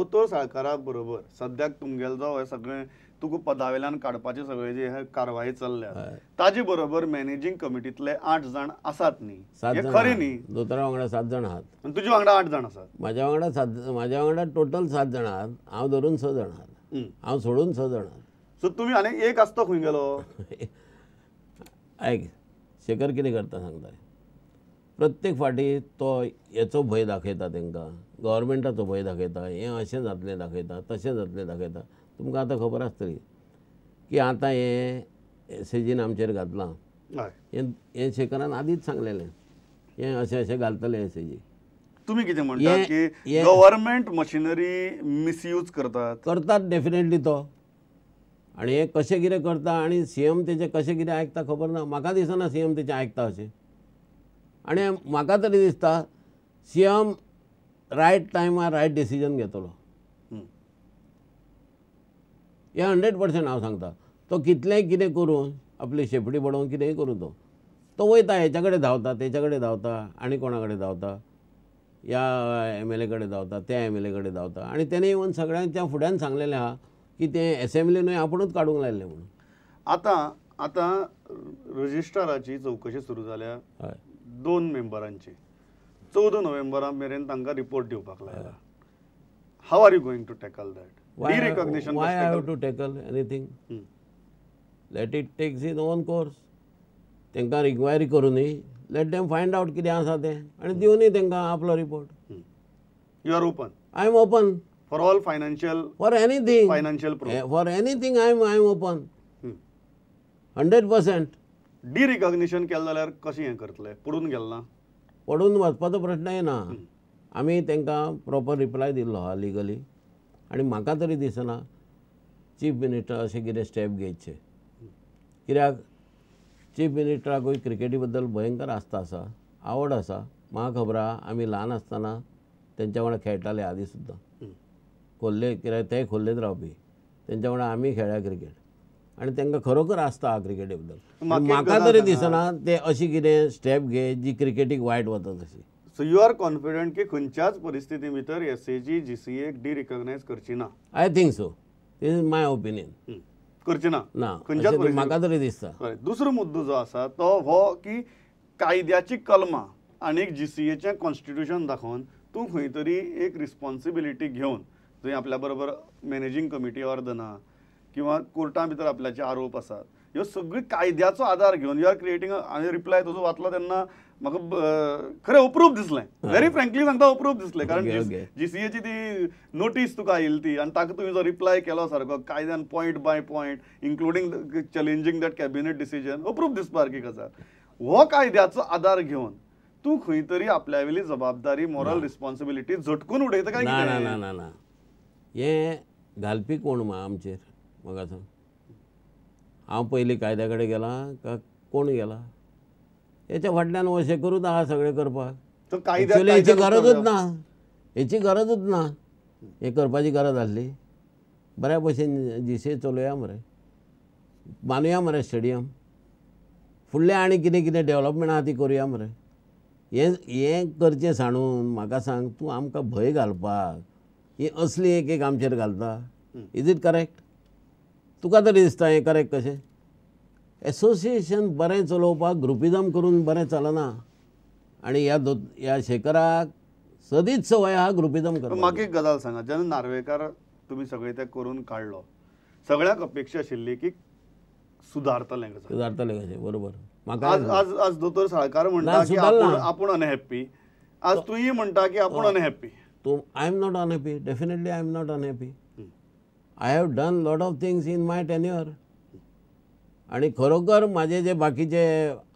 दोतोर साळकारा बरोबर सद्याक तुमगेलो जो हे सगळें तुका पदावेल्यान काडपाचे सगळे जे हे कारवाई चल्ल्या ताजे बरोबर मॅनेजिंग कमिटीतले 8 जाण आसात न्ही? हे खरें न्ही? दोतोरा वांगडा 7 जाण आहात. तुज्या वांगडा 8 जाण आसात? म्हाज्या वांगडा 7, म्हाज्या वांगडा टोटल 7 जाण आहात. हांव धरून 6 जाण आहात, हांव सोडून 6 जाण आहात. सो तुमी आनी एक आसतो खंय गेलो? आयक, शेखर कितें करता सांगता, प्रत्येक फावटी तो हेचो भंय दाखयता तांकां, गव्हर्मेंटाचो भंय दाखयता, हें अशें जातलें दाखयता, तशें जातलें दाखयता. तुमकां आतां खबर आसतली की आतां हें एसएजीन आमचेर घातलां, हें शेखरान आदींच सांगलेलें, हें अशें अशें घालतलें एसएजी. तुमी कितें म्हणटात की गव्हर्मेंट मशिनरी मिसयूज करतात? करतात डेफिनेटली तो. आनी हें कशें कितें करता आनी सीएम तेजें कशें कितें आयकता खबर ना. म्हाका दिसना सीएम तेजें आयकता अशें. आनी म्हाका तरी दिसता सीएम रायट टायमार रायट डिसिजन घेतलो, हें 100% हांव सांगता. तो कितलेंय कितें करून आपली शेपडी बडोवन कितेंय करूं, तो तो वयता हेच्या कडेन धांवता, तेच्या कडेन धांवता, आनी कोणा कडेन धांवता, ह्या एमएलए कडेन धांवता, त्या एमएलए कडेन धांवता. आनी तेणें येवन सगळ्यांच्या फुड्यान सांगलेलें आहा की तें एसेंब्ली न्हय आपुणूच काडूंक लायल्लें म्हणून. आतां आतां रजिस्ट्राराची चवकशी सुरू जाल्या 2 मेंबरांची. 14 नोव्हेंबरा मेरेन तांकां रिपोर्ट दिवपाक लायला. How are you going to tackle that? Derecognition. Why I have to tackle anything? Let it take its own course. तांकां इन्क्वायरी करूं न्ही, let them find out कितें आसा तें आनी दिवनी तांकां आपलो report. You are open? I am open for all financial, for anything, financial for anything I am open 100%. Derecognition केलें जाल्यार कशें हें करतलें? पडून गेलें ना? पडून वचपाचो प्रश्न येना. आमी तांकां प्रोपर रिप्लाय दिल्लो आहा लिगली. आनी म्हाका तरी दिसना चीफ मिनिस्टर अशें कितें स्टेप घेयचे. कित्याक चीफ मिनिस्टराकूय क्रिकेटी बद्दल भयंकर आस्था आसा, आवड आसा. म्हाका खबर आहा आमी ल्हान आसतना तेंच्या वांगडा खेळटाले आदी सुद्दां, खोल्ले, कित्याक ते खोल्लेच रावपी, तेंच्या वांगडा आमी खेळ्ळ्या क्रिकेट. आनी तांकां खरोखर आस्था आहा क्रिकेटी बद्दल. म्हाका तरी दिसना ते अशी कितें स्टेप घे जी क्रिकेटीक वायट वता तशी. सो you are confident की खंयच्याच परिस्थिती भितर एसएजी जीसीए डिरिकॉग्नायज करची ना? I think so, this is my opinion. करची ना, ना खंयच्याच, म्हाका तरी दिसता. दुसरो मुद्दो जो आसा तो हो की कायद्याची कलमां आनी जीसीएचें कॉन्स्टिट्युशन दाखोवन तूं खंय तरी एक रिस्पॉन्सिबिलिटी घेवन जंय आपल्या बरोबर मॅनेजींग कमिटी अर्द ना किंवा कोर्टा भितर आपल्याचे आरोप आसात, ह्यो सगळी कायद्याचो आदार घेवन you are creating. हांवें रिप्लाय तुजो वाचलो तेन्ना म्हाका खरें अप्रूप दिसलें, व्हेरी फ्रँकली सांगता अप्रूप दिसलें. कारण जीसीएची ती नोटीस तुका आयिल्ली ती आनी ताका तुवें जो रिप्लाय केलो सारको कायद्यान point by point including challenging that cabinet decision, अप्रूप दिसपा सारकी गजाल. हो कायद्याचो आदार घेवन तूं खंय तरी आपल्या वयली जबाबदारी, मॉरल रिस्पॉन्सिबिलिटी झटकून उडयता काय? ना ना ना ना, हें घालपी कोण आमचेर म्हाका सांग? हांव पयलीं कायद्या कडेन गेलां काय कोण गेला? हेच्या फाटल्यान अशें करूत आहा सगळें करपाक. एक्चुअली हेची गरजूच ना, हेची गरजूच ना, हें करपाची गरज आसली. बऱ्या भशेन जीसीए चलोवया मरे, बांदुया मरे स्टेडियम, फुडलें आनी कितें कितें डेवलपमेंट आहा ती करुया मरे. हें हें करचें सांडून म्हाका सांग, तूं आमकां भंय घालपाक ही असली एक एक आमचेर घालता, is it correct? तुका तरी दिसता हें करेक्ट कशें? एसोसिएशन बरें चलोवपाक ग्रुपिजम करून बरें चलना. आनी ह्या ह्या शेखराक सदींच संवय आहा ग्रुपिजम करपाक. म्हाका एक गजाल सांगा, जेन्ना नार्वेकार तुमी सगळें तें करून काडलो, सगळ्यांक अपेक्षा आशिल्ली की सुदारतलें गजाल, सुदारतलें कशें, बरोबर. म्हाका आज आज आज दोतोर साळकार म्हणटा की आपूण अनहॅप्पी, आज तूंय म्हणटा की आपूण अनहॅप्पी. तूं, I am not unhappy, definitely I am not unhappy. I have done lot of things in my tenure. आनी खरोखर म्हाजे जे बाकीचे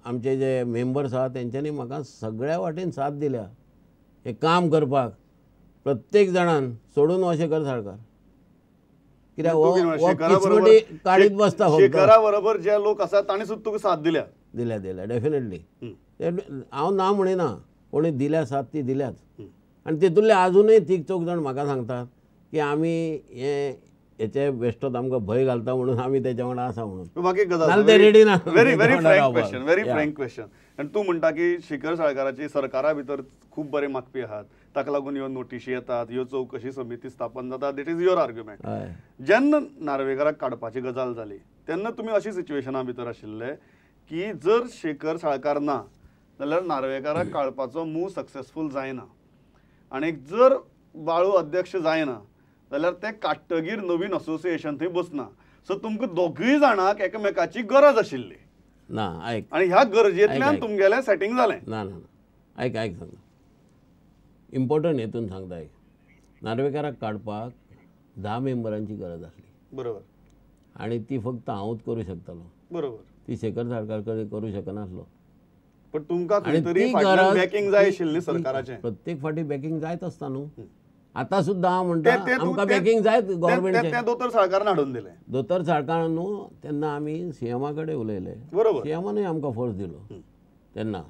आमचे जे मेंबर्स आहा तेंच्यांनी म्हाका सगळ्या वाटेन साथ दिल्या हें काम करपाक. प्रत्येक जाणान सोडून अशें कर साळकार, कित्याक हो काडीत बसता. शेखरा बरोबर जे लोक आसात तांणी सुद्दां तुका साथ दिल्या? दिल्या दिल्या डेफिनेटली. हांव ना म्हणिना, कोणी दिल्या साथ ती दिल्याच. आनी तितूंतले आजुनूय तीग चौग जाण म्हाका सांगतात की आमी हें हेचे बेश्टोत आमकां भंय घालता म्हणून आमी तेच्या वांगडा आसा म्हणून. म्हाका एक गजाल, रेडी ना, very very frank question, very frank question. आनी तूं म्हणटा की शेखर साळकाराची सरकारा भितर खूब बरे मागपी आहात, ताका लागून ह्यो नोटिशी येतात, ह्यो चवकशी समिती स्थापन जाता. That is your argument. जेन्ना नार्वेकाराक काडपाची गजाल जाली तेन्ना तुमी अशी सिच्युएशना भितर आशिल्ले की जर शेखर साळकार ना जाल्यार नार्वेकाराक काडपाचो मूव सक्सेसफूल जायना, आनी जर बाळू अध्यक्ष जायना जाल्यार ते काडटगीर नवीन असोसिएशन थंय बसना. सो तुमकां दोगूय जाणांक एकामेकाची गरज आशिल्ली ना. आयक, आनी ह्या गरजेंतल्यान तुमगेलें सेटींग जालें. ना ना ना, आयक आयक सांगता, इम्पॉर्टंट हेतून सांगता. आयक, नार्वेकाराक काडपाक 10 मेंबरांची गरज आसली. बरोबर. आनी ती फक्त हांवूच करूं शकतालो. बरोबर. ती शेखर साळकार कडेन करूं शकनासलो. पण तुमकां खंय तरी फाटल्यान बॅकिंग जाय आशिल्लें सरकाराचें. प्रत्येक फावटी बॅकिंग जायत आसता न्हू. आतां सुद्दां हांव म्हणटा आमकां बॅकिंग जायत गव्हर्मेंटचें. तें दोतोर साळकारान हाडून दिलें. दोतोर साळकारान न्हू, तेन्ना आमी सीएमा कडेन उलयले. बरोबर. सीएमानूय आमकां फोर्स दिलो तेन्ना.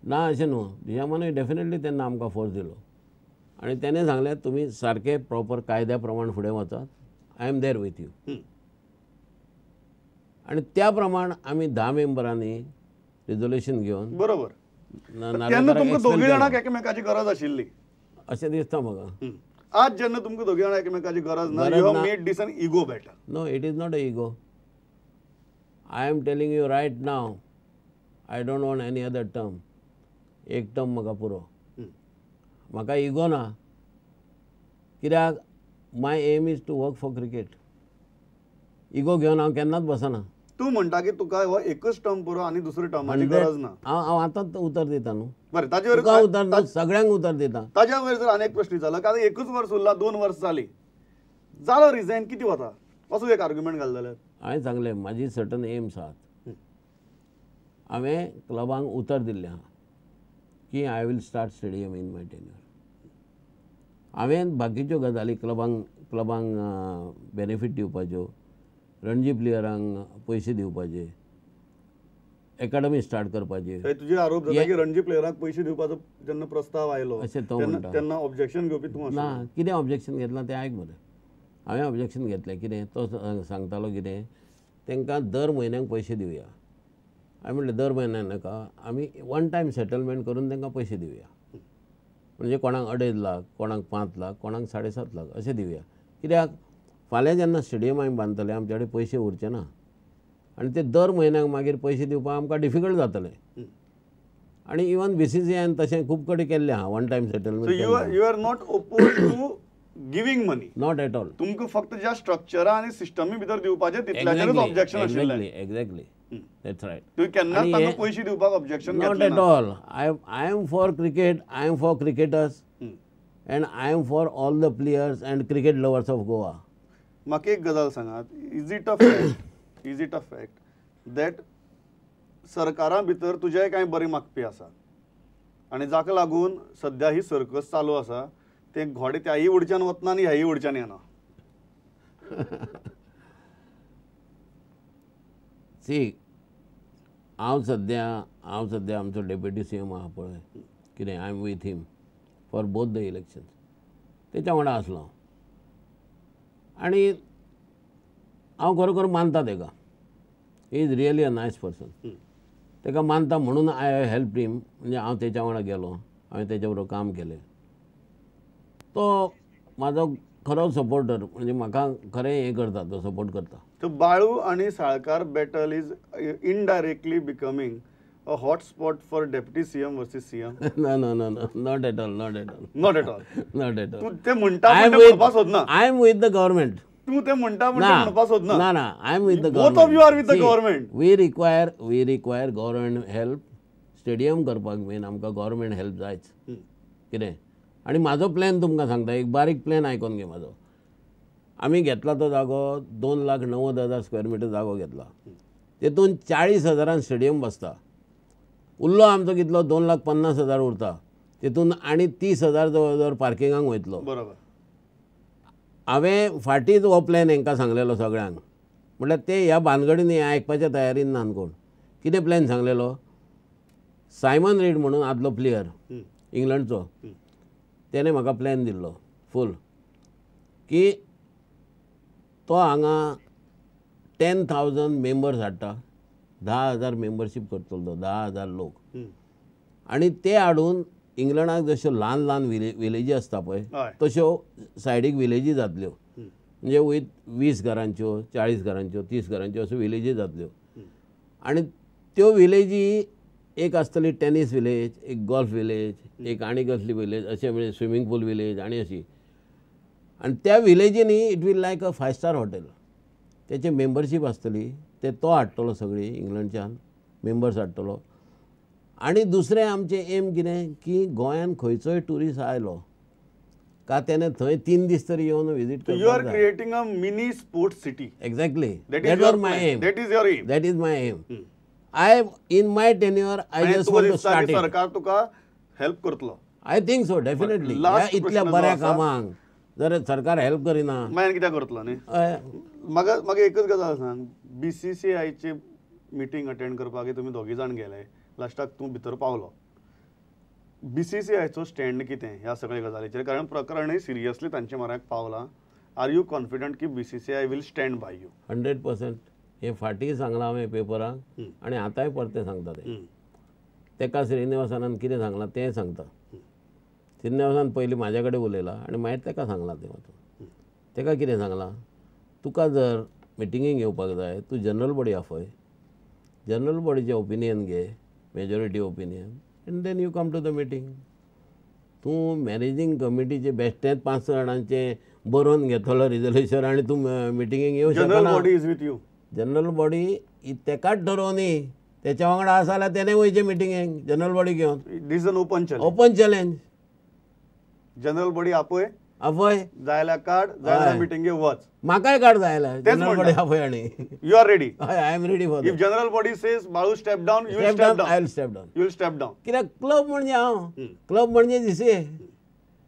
ना अशें न्हू, सीएमानूय डेफिनेटली तेन्ना आमकां फोर्स दिलो आनी तेणें सांगलें तुमी सारके प्रॉपर कायद्या प्रमाण फुडें वचात, I am there with you. आनी त्या प्रमाण आमी 10 मेंबरांनी रिजोल्युशन घेवन. बरोबर. तेन्ना तुमकां दोगूय जाणांक एकामेकाची गरज आशिल्ली अशें दिसता म्हाका. आज जेन्ना तुमकां दोगूय जाणांक एकामेकाची गरज ना, you have made this an ego battle. No, it is not a ego. I am telling you right now, I don't want any other term. एक टर्म म्हाका पुरो. म्हाका इगो ना, कित्याक my aim is to work for cricket. Ego घेवन हांव केन्नाच बसना. तूं म्हणटा की तुका हो एकच टर्म पुरो आनी दुसरी टर्माची गरज ना. हांव आतांच उतर दिता न्हू. बरें, ताजेर उतर न्हू, सगळ्यांक उतर दिता. ताज्या वयर जर आनी एक प्रश्न जालो की आतां एकूच वर्स उरला, 2 वर्स जाली, जालो रिजायन कितें वता असो एक आर्ग्युमेंट घाल जाल्यार? हांवें सांगलें म्हाजी सर्टन एम्स आहात. हांवें क्लबांक उतर दिल्लें आहा की I will start stadium in my tenure. हांवें बाकीच्यो गजाली क्लबांक क्लबांक बेनिफीट दिवपाच्यो, रणजी प्लेयरांक पयशे दिवपाचे, एकाडमी स्टार्ट करपाची. तुजे आरोप जाता की रणजी प्लेयरांक पयशे दिवपाचो जेन्ना प्रस्ताव आयलो अशें तो म्हणटा तेन्ना ऑब्जेक्शन घेवपी तूं? ना, कितें ऑब्जेक्शन घेतलां तें आयक मरे. हांवें ऑब्जेक्शन घेतलें कितें, तो सांगतालो कितें तांकां दर म्हयन्याक पयशे दिवया. हांवें म्हणलें दर म्हयन्याक नाका, आमी वन टायम सेटलमेंट करून तांकां पयशे दिवया. म्हणजे कोणाक 2.5 लाख, कोणाक 5 लाख, कोणाक 7.5 लाख अशें दिवया. कित्याक फाल्यां जेन्ना स्टेडियम आमी बांदतले आमचे कडेन पयशे उरचे ना आनी ते दर म्हयन्याक मागीर पयशे दिवपाक आमकां डिफिकल्ट जातलें. आनी इवन BCCI तशें खूब कडेन केल्लें आहा one time settlement. You are not oppose to giving money? Not at all. तुमकां फक्त ज्या स्ट्रक्चरा आनी सिस्टमी भितर दिवपाचें तितल्याचेरूच ऑब्जेक्शन आशिल्लें. Exactly, that's right. तुवें केन्नाच तांकां पयशे दिवपाक ऑब्जेक्शन घेतलें ना? Not at all. I am for cricket, I am for cricketers and I am for all the players and cricket lovers of Goa. म्हाका एक गजाल सांगात, is it a fact, is it a fact that सरकारा भितर तुजे कांय बरे मागपी आसा आनी जाका लागून सद्या ही सर्कस चालू आसा, ते घोडे त्याही वडच्यान वतना आनी ह्याही वडच्यान येना? सी, हांव सद्या आमचो डेप्युटी सीएम आहा पळय कितें, I am with him for both the elections. तेच्या वांगडा आसलो हांव आनी हांव खरोखर मानता तेका. He is really a nice person. तेका मानता म्हणून I help him. म्हणजे हांव तेच्या वांगडा गेलो, हांवें तेच्या बरोबर काम केलें. तो म्हाजो खरो सपोर्टर, म्हणजे म्हाका खरें हें करता, तो सपोर्ट करता. तो बाळू आनी Salkar battle is indirectly becoming a hot spot for deputy CM versus CM? ना ना ना ना, not at all, not at all, not at all, not at all. तूं तें म्हणटा म्हणपाक सोदना. I am with the government. तूं तें म्हणटा म्हणपाक सोदना. ना ना, I am with the government. Both of you are with the government. We require government help. Stadium करपाक मेन आमकां गव्हर्मेंट हेल्प जायच कितें. आनी म्हाजो प्लॅन तुमकां सांगता, एक बारीक प्लॅन आयकोन घे म्हाजो. आमी घेतला तो जागो 2,90,000 स्क्वेअर मिटर जागो घेतला, तेतून 40,000 स्टेडियम बसता. उरलो आमचो कितलो 2,50,000 उरता, तेतून आनी 30,000 जवळ जवळ पार्किंगाक वयतलो. बरोबर. हांवें फाटींच हो प्लॅन हेंकां सांगलेलो सगळ्यांक, म्हटल्यार ते ह्या भानगडीन हें आयकपाच्या तयारीन ना कोण. कितें प्लॅन सांगलेलो, सायमन रीड म्हणून आदलो प्लेयर इंग्लंडचो, तेणें म्हाका प्लॅन दिल्लो फूल की तो हांगा 10,000 मेंबर्स हाडटा 10,000 मेंबरशीप करतलो तो, 10,000 लोक. आनी ते हाडून इंग्लंडाक जश्यो ल्हान ल्हान विलेजी आसता पळय तश्यो सायडीक विलेजी जातल्यो, म्हणजे वयर 20 घरांच्यो, 40 घरांच्यो, 30 घरांच्यो अश्यो विलेजी जातल्यो. आनी त्यो विलेजी एक आसतली टेनीस विलेज, एक गोल्फ विलेज, एक आनी कसली विलेज, अशें म्हणजे स्विमींग पूल विलेज आनी अशी. आनी त्या विलेजींनी it will like a 5 star hotel. तेचे मेंबरशीप आसतली, ते तो हाडटलो सगळी इंग्लंडच्यान मेंबर्स हाडटलो. आनी दुसरें आमचें एम कितें की गोंयान खंयचोय ट्युरिस्ट आयलो का तेणे थंय 3 दीस तरी येवन विजीट करपाक. You are creating a mini sports city. Exactly, that was my aim. That is your aim. That is my aim. I in my tenure I just want to start it. सरकार तुका help करतलो. I think so definitely. इतल्या बऱ्या कामांक जर सरकार help करिना मागीर कित्याक करतलो न्ही. म्हाका म्हाका एकच गजाल सांग, BCCIची मिटींग अटेंड करपाक तुमी दोगी जाण गेले, लास्टाक तूं भितर पावलो, BCCIचो स्टँड कितें ह्या सगळ्या गजालीचेर? कारण प्रकरणय सिरियसली तांचे म्हऱ्याक पावलां. Are you confident की BCCI will stand by you? 100%. हें फाटीं सांगलां हांवें पेपराक आनी आतांय परतें सांगता तें. तेका श्रीनिवासानान कितें सांगलां तें सांगता. श्रीनिवासान पयलीं म्हाज्या कडेन उलयलां आनी मागीर तेका सांगलां तें वचून. तेका कितें सांगलां, तुका जर मिटिंगेक येवपाक जाय तूं जनरल बॉडी आपय, जनरल बॉडीचें ओपिनियन घे, majority opinion, and then you come to the meeting. तूं मॅनेजींग कमिटीचे बेश्टेच 5 जाणांचें बरोवन घेतलो रिजोल्युशन आनी तूं मिटिंगेक येवं शकना. General body is with you. General body तेकाच ठरोवनी, तेच्या वांगडा आसा जाल्यार तेणें वयचें मिटिंगेक जनरल बॉडी घेवन. This is an open challenge. Open challenge. General body आपय, आपय, जायल्यार काड, जायल्यार मिटिंगेक वच. म्हाकाय काड जायल्यार जनरल बॉडी आपय. आनी you are ready? हय, I am ready for. If general body says Balu step down, you will step down. I will step down. You will step down. कित्याक club म्हणजे हांव, club म्हणजे GCA.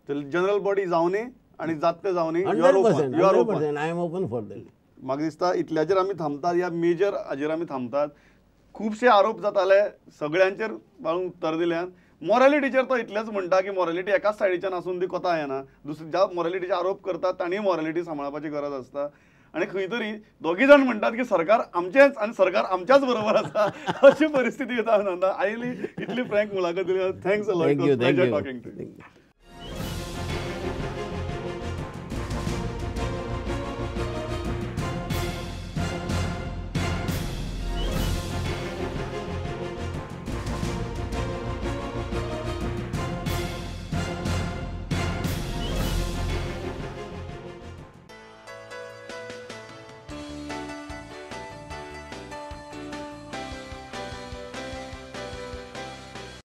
General body जावनी आनी जातले जावनी, 100%, you are open. I am open for that. म्हाका दिसता इतल्याचेर आमी थांबतात, ह्या मेजर हाजेर आमी थांबतात. खुबशे आरोप जाताले सगळ्यांचेर बाळून उत्तर दिल्यान. मॉरॅलिटीचेर तो इतलेंच म्हणटा की मॉरॅलिटी एकाच सायडीच्यान आसून ती कोता येना, दुसरी ज्या मॉरॅलिटीचे आरोप करतात तांणी मॉरॅलिटी सांबाळपाची गरज आसता. आनी खंय तरी दोगी जाण म्हणटात की सरकार आमचेंच आनी सरकार आमच्याच बरोबर आसा, अशी परिस्थिती येता. आयली इतली फ्रँक मुलाखत दिली. Thanks a lot. Pleasure talking to you.